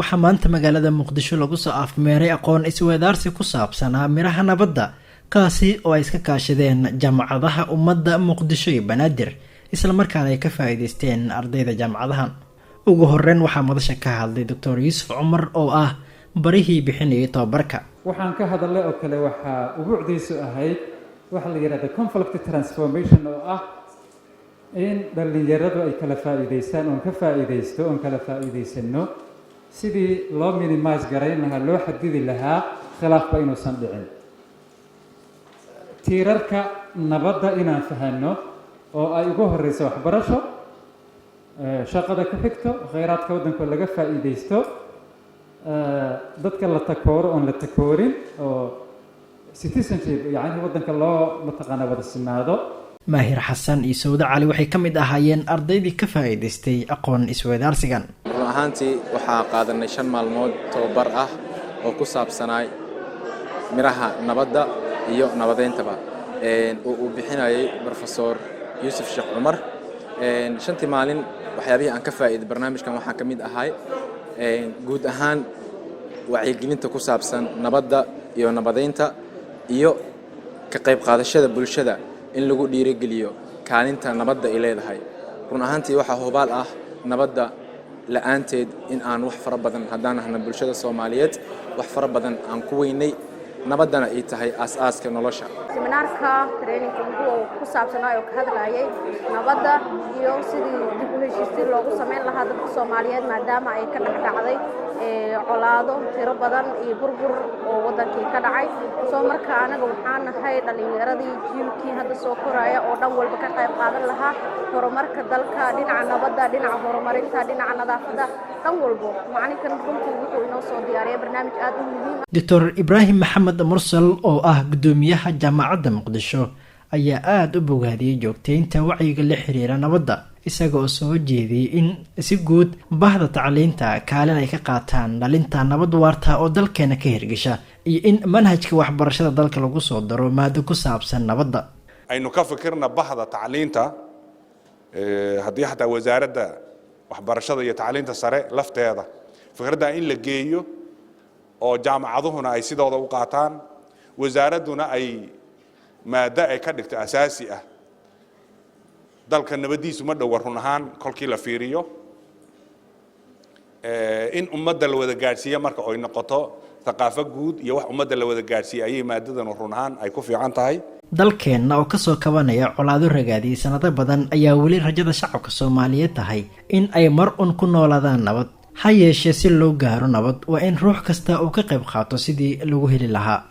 Waxaa maanta magaalada Muqdisho lagu soo afmeeray aqoon isweydaarsi ku saabsanaa miraha nabadda, kaasi oo ay iska kaashadeen Jaamacadaha Ummadda Muqdisho iyo Banaadir, islamarkaana ay ka faa-iideysteen ardayda jaamacadahan. Ugu horeyn waxaa madasha ka hadlay Doctor Yuusuf Cumar oo ah barihii bixinayay tababarka. Waxaan ka hadalnay oo kale waxaa ubuucdiisu ahayd waxa la yidhahda conflict transformation, oo ah in dhallinyaradu ay kala faa'iidaystaan oon ka faa'iidaysto oon kala faa'iidaysano sidii loo minimise garayn lahaa, loo xadidi lahaa khilaafba inuusan dhicin, tiirarka nabadda inaan fahanno oo ay ugu horeyso waxbarasho, shaqada ku xigto, khayraadka waddanka laga faa'iidaysto, dadka la takooro oon la takoorin, oo citizenship yacni waddanka loo mataqaana wada simaado. Maahir Xasan iyo Sawde Cali waxay ka mid ahaayeen ardaydii ka faa'iidaystay aqoon isweydaarsigan. Run ahaantii waxaa qaadanay 5 maalmood tababar ah oo ku saabsanaay miraha nabadda iyo nabadayntaba, oo uu bixinayay Professor Yuusuf Sheekh Cumar. Shantii maalin waxyaabihii aan ka faa'iiday barnaamijkan waxaa ka mid ahay guud ahaan wacyigelinta ku saabsan nabadda iyo nabadaynta iyo ka qayb qaadashada bulshada in lagu dhiirigeliyo kaalinta nabadda ay leedahay. Run ahaantii waxaa hubaal ah nabadda la'aanteed in aan wax fara badan haddaan ahna bulshada Soomaaliyeed wax fara badan aan ku weynay, nabaddana ay tahay aas-aaska nolosha. Seminaarka trainingka wuxuu ku saabsanaa oo ka hadlayay nabadda iyo sidii dib u heshiisiin loogu samayn lahaa dadka Soomaaliyeed, maadaama ay ka dhex dhacday colaado tiro badan iyo burbur oo waddankii ka dhacay. Soo marka anaga waxaa nahay dhallinyaradii jiilkii hadda soo koraya oo dhan walba ka qayb qaadan lahaa horumarka dalka, dhinaca nabadda, dhinaca horumarinta, dhinaca nadaafadda, dhan walbo. Macalinkan runtii wuxuu inoo soo diyaariyay barnaamij aad u muhiim. Doctor Ibraahim Maxamed Mursal oo ah guddoomiyaha Jaamacadda Muqdisho ayaa aada u bogaadiyey joogteynta wacyiga la xiriira nabadda, isaga oo soo jeediyey in si guud bahda tacliinta kaalin ay ka qaataan dhalinta nabad waarta oo dalkeena ka hirgesha, iyo in manhajka waxbarashada dalka lagu soo daro maado ku saabsan nabadda. Aynu ka fikirna bahda tacliinta, haddii xataa Wasaaradda Waxbarashada iyo Tacliinta Sare lafteeda fikradda in la geeyo oo jaamacaduhuna ay sidooda u qaataan, wasaaradduna ay maaddo ay ka dhigto asaasi ah. Dalka nabaddiisu ma dhowa run ahaan kolkii la fiiriyo, in ummadda la wada gaadhsiiyo marka oy noqoto thaqaafo guud iyo wax ummadda la wada gaadhsiiye ayay maadadanu run ahaan ay ku fiican tahay. Dalkeenna oo kasoo kabanaya colaado ragaadiyay sanado badan ayaa weli rajada shacabka Soomaaliyeed tahay in ay mar un ku noolaadaan nabad. Ha yeeshee, si loo gaaro nabad waa in ruux kasta uu ka qayb qaato sidii lagu heli lahaa.